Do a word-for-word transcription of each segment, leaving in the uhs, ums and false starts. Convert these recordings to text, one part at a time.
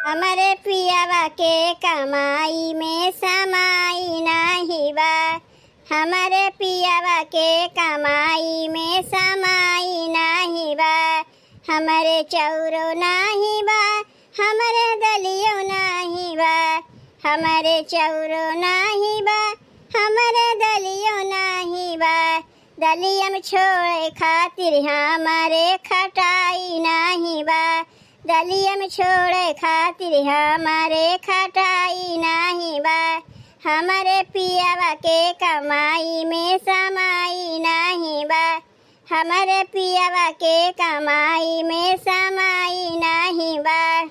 हमरे पियवा के कमाई में समाई नाही बा, हमरे पियवा के कमाई में समाई नाही बा, हमरे चाउरो नाही बा, हमरे दलियो नाही बा, हमरे चाउरो नाही बा, हमरे दलियो नाही बा, दलिया में छोड़े खातिर हमरे खटाई नाही बा, दलिया में छोड़े खातिर हमरे खटाई नाही बा, हमरे पियवा के कमाई में समाई नाही बा, हमरे पियवा के कमाई में समाई नाही बा।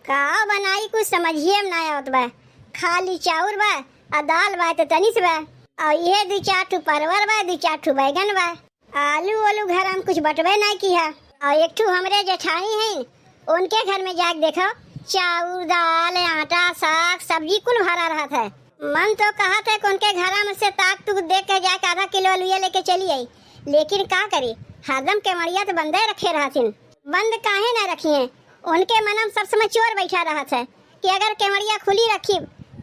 का बनाई, कुछ समझिए में ना आवत बा। खाली चाउर बा, आ दाल बा त तनी से बा, और इहे दू चार ठो परवर बा, दू चार ठो बैगन बा। आलू ओलू घर हम कुछ बटबे ना किहा। और एक ठो हमरे जेठानी हैं, उनके घर में जाके देखो, चाउर, दाल, आटा, साग, सब्जी कुल भरा रहत है। मन तो कहत है कि उनके घरा में से ताक तुक देख के जाके आधा किलो अलुइया लेके चली आई, लेकिन का करी, हरदम केवड़िया तो बंदे रखे रहथिन। बंद काहे ना रखिए, उनके मन में सब समय चोर बैठा रहत है कि अगर केवड़िया खुली रखी,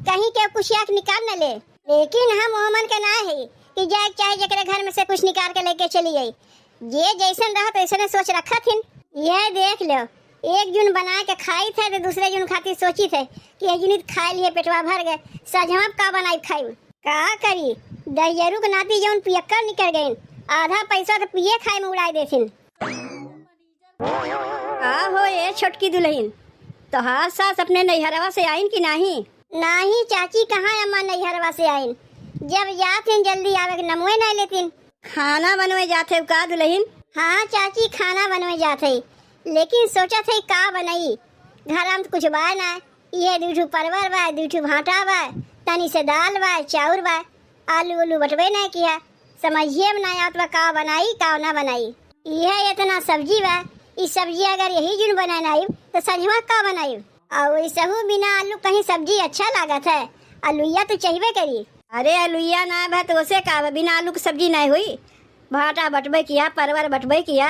कहीं के कुछ आँख निकाल न ले। लेकिन हम ओमन के ना है कि जाए चाहे जेकरे घर में से कुछ निकाल के लेके चली आई। जे जैसन रहत वैसने सोच रखत हिन। यह देख लो, एक जुन बना के खाई थे तो दूसरे जुन खातिर सोची थे कि यह जुनित खाए लिए पेटवा भर गए, सझवा का बनाई खाई। का करी, दहियरू के नाती जौन पियक्कर निकल गइन, आधा पैसा तो पिए खाए में उड़ाई देथिन। का हो ए छोटकी दुलहिन, तोहार सास अपने नैहरवा से आइन कि नाही? नाही चाची, कहाँ अम्मा नैहरवा से आइन, जब जात हिन जल्दी आवे के नमवे नाही लेतिन। खाना बनवे जात है का दुलहिन? हाँ चाची, खाना बनवे जात है, लेकिन सोचत है का बनई। घर में तो कुछ बा ना, इहे दू ठो परवर बा, दू ठो भांटा बा, तनी से दाल बा, चाउर बा, आलू उलू बटबे ना किहा। समझिए में ना आवत बा का बनाई का ना बनाई। इहे इतना सब्जी बा, ई सब्जी अगर यही जुन बनाए ना आइब तो संझवा का बनाई? और वैसहू बिना आलू कहीं सब्जी अच्छा लागत है, अलुइया तो चाहिए करी। अरे अलुइया ना बा तो ओसे का बा, बिना आलू के सब्जी ना हुई। भांटा बटबे किहा, परवर बटबे किहा।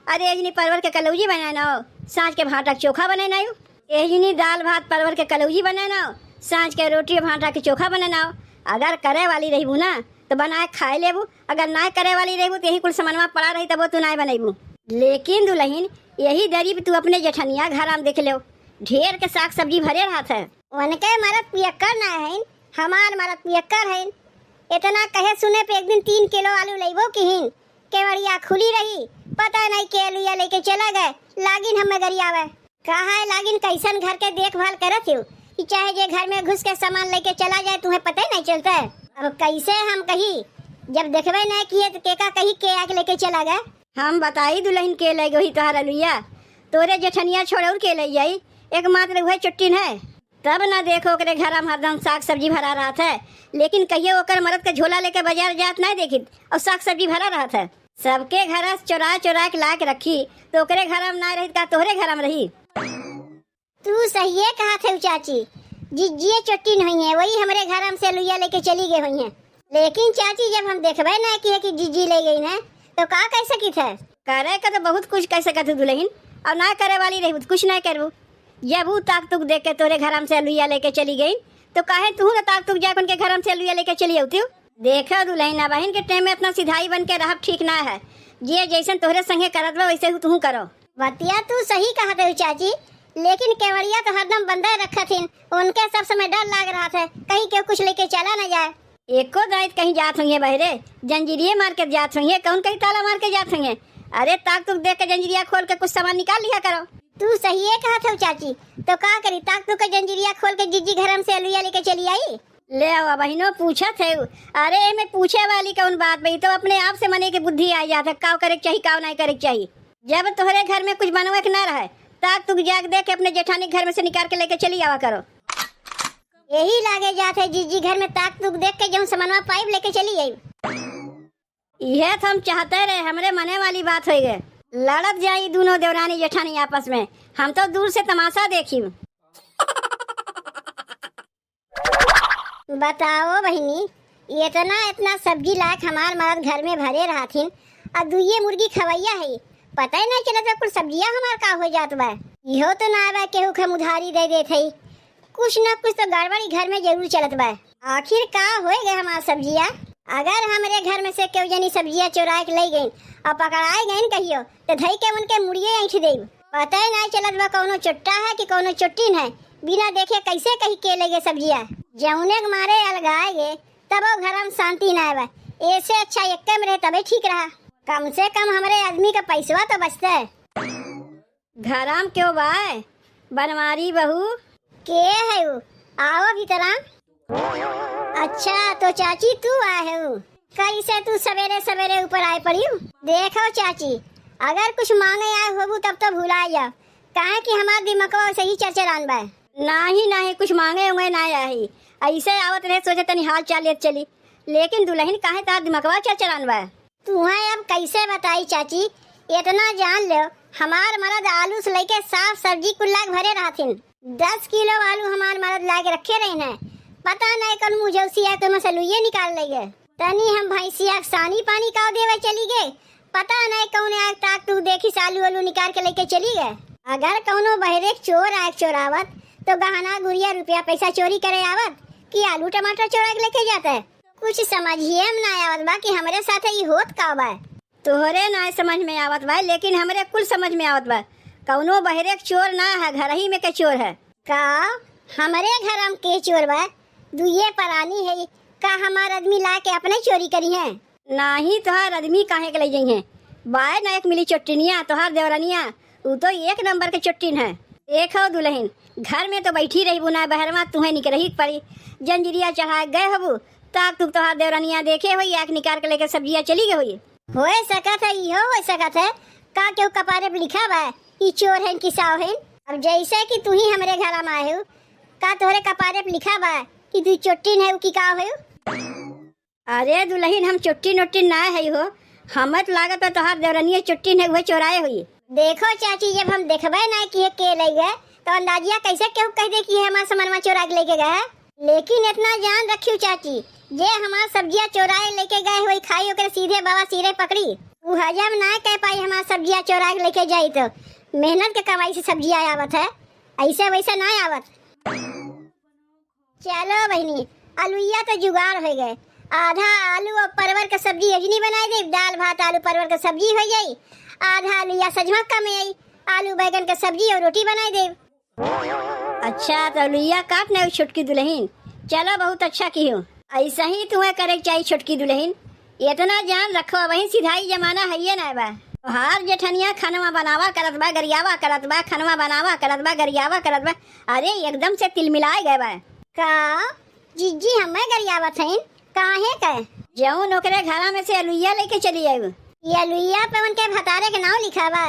अरे एक जनी परवर के कलौजी बनाए ना हो, सांझ के भांटा के चोखा बनाए ना हो। एक जनी दाल भात परवर के कलौजी बनाए ना हो, सांझ के रोटी भांटा के चोखा बनाए ना हो। अगर करे वाली रहबू ना तो बनाए खाए लेबू, अगर ना करे वाली रहबू तो यही कुल समनवा पड़ा रही तबो तू ना बनैबू। लेकिन दुलहिन, यही दरी पे तू अपने जेठनिया घरा में देख लेव, ढेर के साग सब्जी भरे रहत है। उनके मरद पियक्कर ना हइन, हमार मरद पियक्कर हइन। इतना कहे सुने पे एक दिन तीन किलो आलू लइबो किहिन, केवड़िया खुली रही, पता नहीं के अलुइया लेके चला गए, लागिन हमें गरियावे। कहा है लागिन कैसन घर के देखभाल करत हो कि चाहे जे घर में घुस के सामान लेके चला जाए तुम्हें पता ही नहीं चलता है। अब कैसे हम कही, जब देखबे नहीं किए तो केका कही के आके लेके चला गए। हम बताई दुलहिन के ले गई तोहार अलुइया, तोरे जेठनिया छोड़ और के ले जाई, एकमात्र वह चुट्टिन है। तब ना देखो ओकरे घरा में हरदम साग सब्जी भरा रहत है, लेकिन कहियो ओकर मरद के झोला लेके बाजार जात नहीं देखित और साग सब्जी भरा रहत है। सबके घरा से चोरा चोरा के ला के रखी, तो ओकरे घरा में ना रही, का तोहरे घरा में रही? तू सहिए कहत है चाची, जिज्जिए चोट्टिन हुई है, वही हमरे घरा में से अलुइया लेके चली गई हुई है। लेकिन चाची, जब हम देखबे ना किए कि जिज्जी ले गई है, तो का कह सकित है? करे का तो बहुत कुछ कह सकत हूँ दुलहिन, और ना करे वाली रही तो कुछ ना करबू। जब ऊ ताक तुक देख के तोरे घरम से अलुइया लेके चली गई, तो काहे तू ना ताक तुक जाके उनके घरम से अलुइया लेके चली अउतिउ? देखो दुलहिन, अबहिन के टाइम में इतना सिधाई बन के रहब ठीक ना है। जे जैसन तोहरे संगे करत बा वैसे हु तुहू करो। बतिया तू सही कहत हो चाची, लेकिन केवड़िया तो हरदम बंदे रखत हिन, उनके सब समय डर लाग रहत है, कहीं केहू कुछ लेके चला न जाए। एको दाइत कहीं जात होइहे बहरे, जंजीरिये मार के जात होइहे, कौन कहीं ताला मार के जात होइहे? अरे ताक तुक देख के जंजीरिया खोल के कुछ सामान निकाल लिया करो। तू सहिए कहत हो चाची, तो का करी, ताक तुक के जंजीरिया खोल के जिज्जी घरम से अलुइया लेके चली आई। ले आवा बहिनो, पूछत है। अरे एमे पूछे वाली कौन बात बा, ई तो अपने आप से मने के बुद्धि आ जात है, काव करे के चाही, काव नहीं करे के चाही। जब तोहरे घर में कुछ बनवे के ना रहे, ताक तुक जाग दे के अपने जेठानी घर में से निकाल के लेके चली आवा करो। यही लागे जात है जिज्जी घर में ताक तुक देख के जौन सामानवा पाइब लेके चली आइब। इहे तो हम चाहते रहे, हमरे मने वाली बात होई गए। लड़त जाई दोनों देवरानी जेठानी आपस में, हम तो दूर से तमाशा देखी। बताओ बहिनी, इतना इतना सब्जी लायक हमार मरद घर में भरे रहथिन, आ दुइये मुर्गी खवैया है, पता ही नहीं चलत बा कुल सब्जिया हमार का हो जात बा। इहो तो ना बा केहू के हम उधारी दे देत हई। कुछ न कुछ तो गड़बड़ी घर में जरूर चलत बा। आखिर का होए गए हमार सब्जिया? अगर हमरे घर में से केहू जनी सब्जिया चोराए के ले गई और पकड़ाए गईन कहियो, तो धई के उनके मुड़िए ऐंठ देब। पता ही नहीं चलत बा कौनो चोट्टा है कि कौनो चोट्टिन है। बिना देखे कैसे कही के ले गए सब्जिया? जौने के मारे अलगाए गए, तब वो घर में शांति ना आवे। ऐसे अच्छा एक्के में रहे तबे ठीक रहा। कम से कम हमरे आदमी का पैसवा तो बचते। घराम क्यों बाय? बनवारी बहू। के है उ? आओ भीतरा। अच्छा, तो चाची तू आए हो? कैसे तू सवेरे सवेरे ऊपर आए पड़ी? देखो चाची, अगर कुछ मांगे आए होबू तब तो भुला जाओ, काहे कि हमार दिमकवा सही चरचरान बा। नाही, नाही, कुछ मांगे उंगे ना आही। ऐसे आवत रहे, सोचे तनी हाल चाल लेत चली, लेकिन दुल्हन काहे तार दिमकवा चरचरान बा? तुहें अब कैसे बताई चाची, इतना जान लो, हमार मरद आलू से लेके साग सब्जी कुल लाग भरे रहथिन। दस किलो आलू हमार मरद लाके रखे रहे हैं। पता नहीं कौन मुझौसी आके मसलुइये निकाल ले गए। तनी हम भैंसिया के सानी पानी काव देवे चली गए, पता नहीं कौन आग ताक तू देखी से आलू आलू निकाल के लेके चली गए। अगर कौनो बहरे के चोर आए चोरावत तो गहना गुरिया रुपया पैसा चोरी करे आवत कि आलू टमाटर चोरा के लेके जाते? कुछ समझिए में ना आवत बा कि हमरे साथे ई होत का बा। तोहरे ना समझ में आवत बा, लेकिन हमरे कुल समझ में आवत बा। कौनो बहरे के चोर ना है, घर ही में के चोर है। का हमरे घर में के चोर बा? दुइये परानी है, का हमार आदमी ला के अपने चोरी करी है? नाही, तोहार आदमी काहे के ले जइहें? बाय ना एक मिली चोट्टिनिया, तोहार देवरनिया, उ तो एक नंबर के चोट्टिन है। देखो दुल्हन, घर में तो बैठी रही ना, बहरवा तुहें निकरही के पड़ी। जंजीरिया चढ़ा गए होबू, ताक तुक तोहार देवरनिया देखे होई, आँख निकाल के लेके सब्जिया चली गई होई। होए सकत है, इहो हो सकत है। का केहू कपारे पे लिखा बा, ई चोर हैं कि साव हैं? अब जैसे कि तू ही हमरे घर में आए हो, का तोहरे कपारे पे लिखा बा कि तू चोट्टिन है कि का हो? अरे दुल्हन, हम चोट्टिन ओट्टिन ना है हो, हमें तो लागत बा तोहार देवरनिया चोट्टिन है, उहे चोराए होई। देखो चाची, जब हम देखबे ना कि ये के ले गए, तो अंदाजिया कैसे केहू कह दे कि ये हमार सामानवा चोरा के लेके गए है? लेकिन इतना जान रखियो चाची, जे हमार सब्जिया चोराए लेके गए होई खाई, ओकरे सीधे बाबा सिरे पकड़ी। उ हजम ना कह पाई हमार सब्जिया चोरा के लेके जाई तो। मेहनत के कमाई से सब्जिया आवत है, ऐसे वैसे ना आवत। चलो बहिनी, अलुइया तो जुगाड़ हो गए। आधा आलू और परवर के सब्जी अजनी बनाई देब, दाल भात आलू परवर के सब्जी हो जाई। आधा अलुइया सजमा कम आई, आलू बैगन के सब्जी और रोटी बनाई देब। अच्छा, तो अलुइया काट ना छोटकी दुल्हन। चलो, बहुत अच्छा की हो। ऐसा ही तुम्हें करे के चाहिए छोटकी दुल्हन। इतना जान रखो, वही सिधाई जमाना है ये ना बा। तोहार जेठनिया खनवा बनावा करत बा, गरियावा करत बा, खनवा बनावा करत बा, गरियावा करत बा। अरे एकदम से तिलमिलाए गए बा। का जिज्जी हमें गरियावत हईन? काहे के? जौन ओकरे घरा में से अलुइया लेके चली आयु। ये अलुइया पे उनके भतारे के नाव लिखा बा।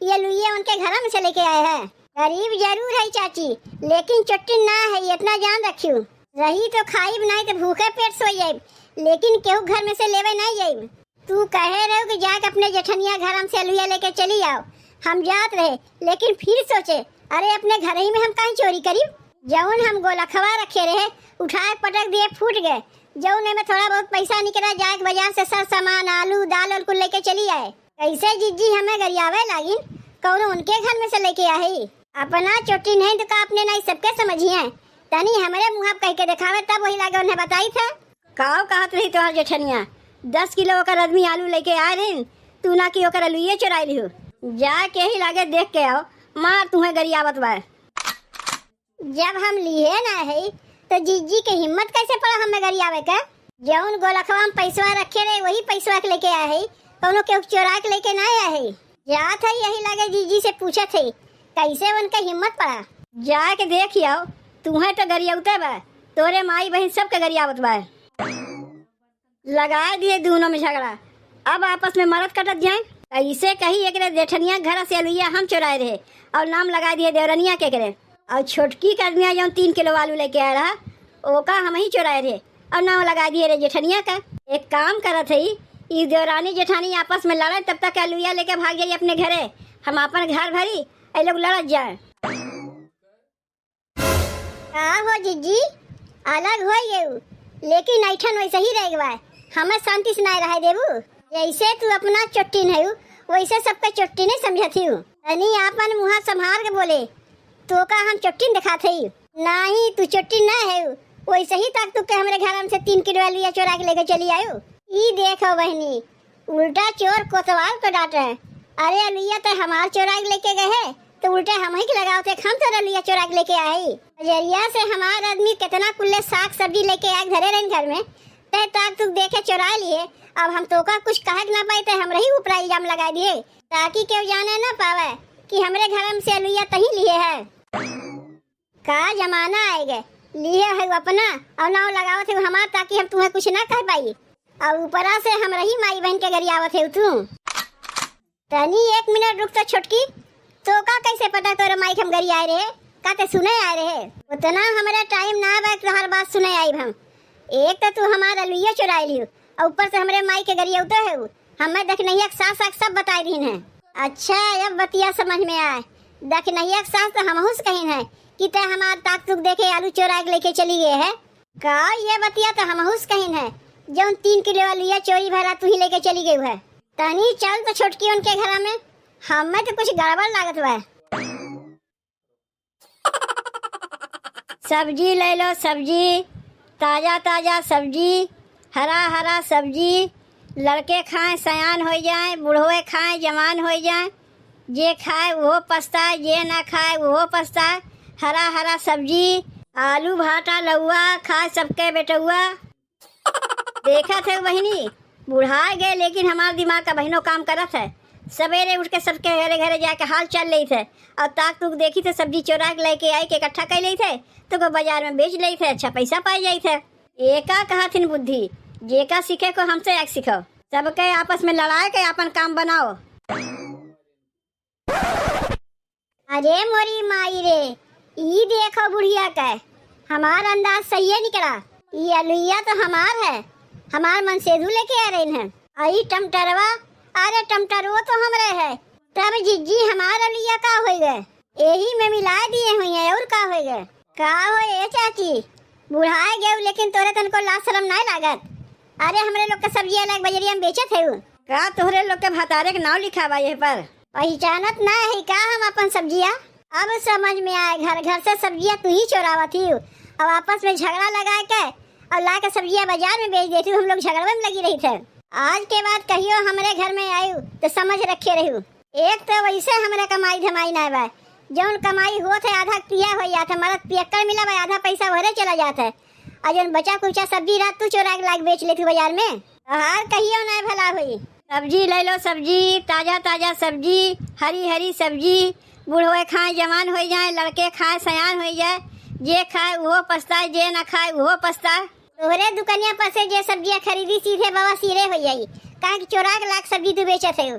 ये अलुइया उनके घरा में से लेके आए है। गरीब जरूर है चाची, लेकिन चोट्टिन ना है, इतना जान रखियो। रही तो खाइब, नहीं तो भूखे पेट सोई जाइब, लेकिन केहू घर में से लेवे नहीं जाइब। तू कहे रहो कि जाके अपने जेठनिया घर में से अलुइया लेके चली आओ। हम जात रहे, लेकिन फिर सोचे, अरे अपने घर ही में हम काहे चोरी करी? जौन हम गोलखवा रखे रहे, उठाए पटक दिए, फूट गए। जौन में थोड़ा बहुत पैसा निकला, जाके बाजार से सर सामान, आलू, दाल, उल कुल लेके चली आए। कैसे जिज्जी हमें गरियावे लागिन, कौनो उनके घर में से लेके आए? अपना चोट्टिन है तो का अपने नाई सबके समझिए? तनी हमरे मुँह कह के देखावे, तब वही लागे उन्हें बताई थे। काव कहत रही तोहर जेठनिया, दस किलो ओकर आदमी आलू लेके आए रही, तू ना कि ओकर अलुइये चुराई लिहू। जाके ही लागे देख के आओ, मार तुहें गरियावत बा। जब हम लिए ना है, तो जिज्जी के हिम्मत कैसे पड़ा हमें गरियावे के? जौन गोलखवा में पैसवा रखे रहे, वही पैसवा के लेके आए है, कौनो केहू चोरा के लेके ना आए है। जात है यही लागे जिज्जी से पूछत है, कैसे उनके हिम्मत पड़ा। जाके देख आओ, तुहें तो गरियौते बा, तोरे माई बहन सबके गरियावत बा। लगाए दिए दोनों में झगड़ा, अब आपस में मरत कटत जाए। ऐसे कही एकरे जेठनिया घर से अलुइया हम चुराए रहे और नाम लगा दिए देवरनिया के करे। और छोटकी के आदमिया जौन तीन किलो आलू लेके आए रहा, ओका हम ही चुराए रहे और नाम लगा दिए रे जेठनिया का। एक काम करत है, ई देवरानी जेठानी आपस में लड़े, तब तक अलुइया लेके भाग जाई अपने घरे। हम अपन घर भरी, ए लोग लड़त जाए। का हो जिज्जी, अलग हो गयू, लेकिन ऐठन वैसे ही रह गवा। हमें शांति से नाय रहे देबू। जैसे तू अपना चोट्टिन है, वैसे सबके चोट्टी नहीं समझत ही। तनी आपन मुँह संभार के बोले, तोका हम चोट्टी दिखात हई? नाही, तू चोट्टी ना है। वैसे ही ताक तुक के हमरे घर में से तीन किलो अलुइया चोरा के लेके चली आयो। ई देखो बहनी, उल्टा चोर कोतवाल को डांटे। अरे अलुइया तो हमार चोरा के लेके गए है, तो उल्टे हम ही के लगावत है, हम तो अलुइया चोरा के लेके आए। बजरिया से हमार आदमी कितना कुल्ले साग सब्जी लेके आए धरे रहन घर में, ते ताक तुक देखे चोरा लिए। अब हम तोका कुछ कहे के ना पाई, ते हमरे ही ऊपर इल्जाम लगा दिए, ताकि केहू जाने ना पावे कि हमरे घर में से अलुइया तही लिए है। का जमाना आए गए, लिए है अपना और नाव लगावत है हमार, ताकि हम तुम्हें कुछ ना कह पाई। और ऊपरा से हमरे ही माई बहन के गरियावत है तू। तनी एक मिनट रुक तो छोटकी, तोका कैसे पता तोरे माई के हम गरियाए रहे? का ते सुने आए रहे? उतना हमरे टाइम ना बा कि तोहार बात सुने आइब हम। एक तो तू हमार अलुइया चुराई लियो और ऊपर से हमरे माई के गरियावते है। हमें दखनैया के सास आके सब बताई रहीन है। अच्छा, अब बतिया समझ में आए। दखनैया के सास तो हमहू से कहीन है कि ते हमार ताक तुक देखे आलू चोरा के लेके चली गए है। का ये बतिया तो हमहू से कहीन है, जौन तीन किलो अलुइया चोरी भरा तू ही लेके चली गई है। तनी चल तो छोटकी उनके घरा में, हमें तो कुछ गड़बड़ लागत बा। सब्जी ले लो, सब्जी, ताजा ताजा सब्जी, हरा हरा सब्जी। लड़के खाएं, सयान हो जाएं, बुढ़वे खाएं, जवान हो जाएं। जे खाए वो पछताए, जे ना खाए वो पछताए। हरा हरा सब्जी, आलू भाटा लउआ, खाए सबके बेटउआ। देखत है बहिनी, बुढ़ाए गए लेकिन हमार दिमाग का बहिनो काम करत है। सवेरे उठ के सबके घरे घरे जाके हाल चाल लेत है और ताक तुक देखी थे सब्जी चोरा के लेके आई के इकट्ठा कर लेत है, तो को बाजार में बेच लेत है, अच्छा पैसा पाई जाइत है। एका कहत हिन बुद्धि, जेका सीखे को हमसे आके सीखो। सबके आपस में लड़ाए के आपन काम बनाओ। अरे मोरी माई रे, ई देखो बुढ़िया के, हमार अंदाज सहिए निकला। ई अलुइया तो हमार है, हमार मनसेधु लेके आ रहे हैं। अई टमटरवा, अरे टमटरवो तो हमरे है। तब जिज्जी हमार अलुइया का होई गए? एही में मिला दिए हुई है और का होई गए? का हो ए चाची, बुढ़ाए गए लेकिन तोरे तनको लाज शरम नाय लागत? अरे हमरे लोग के सब्जिया लाग बजरिया में बेचत है। का तोहरे लोग के भतारे के नाव लिखा बा ये पर? पहचानत ना है का हम अपन सब्जिया? अब समझ में आए, घर घर से सब्जिया तू ही चोरावत ही। अब आपस में झगड़ा लगा के और ला के सब्जिया बाजार में बेच देती, हम लोग झगड़वे में लगी रही थे। आज के बाद कहियो हमरे घर में आयु तो समझ रखे रहू। एक तो वैसे हमरे कमाई धमाई ना बा, जौन कमाई होत है आधा पिया हो जात है, मरद पियक्कड़ मिला बा, आधा पैसा वहरे चला जात है। और जौन बचा कुचा सब्जी रहत तू चोरा के लाग बेच लेत बाजार में। तोहार कहियो ना भला होई। सब्जी ले लो सब्जी, ताजा ताजा सब्जी, हरी हरी सब्जी। बुढ़वे खाए जवान हो जाए, लड़के खाए सयान हो जाए। जे खाए उहो पछताए, जे ना खाए उहो पछताए। तोहरे दुकनिया पर से जे सब्जिया खरीदी सीधे बवासीरे हो जाई, काहे कि चोरा के लाग सब्जी तू बेचत है।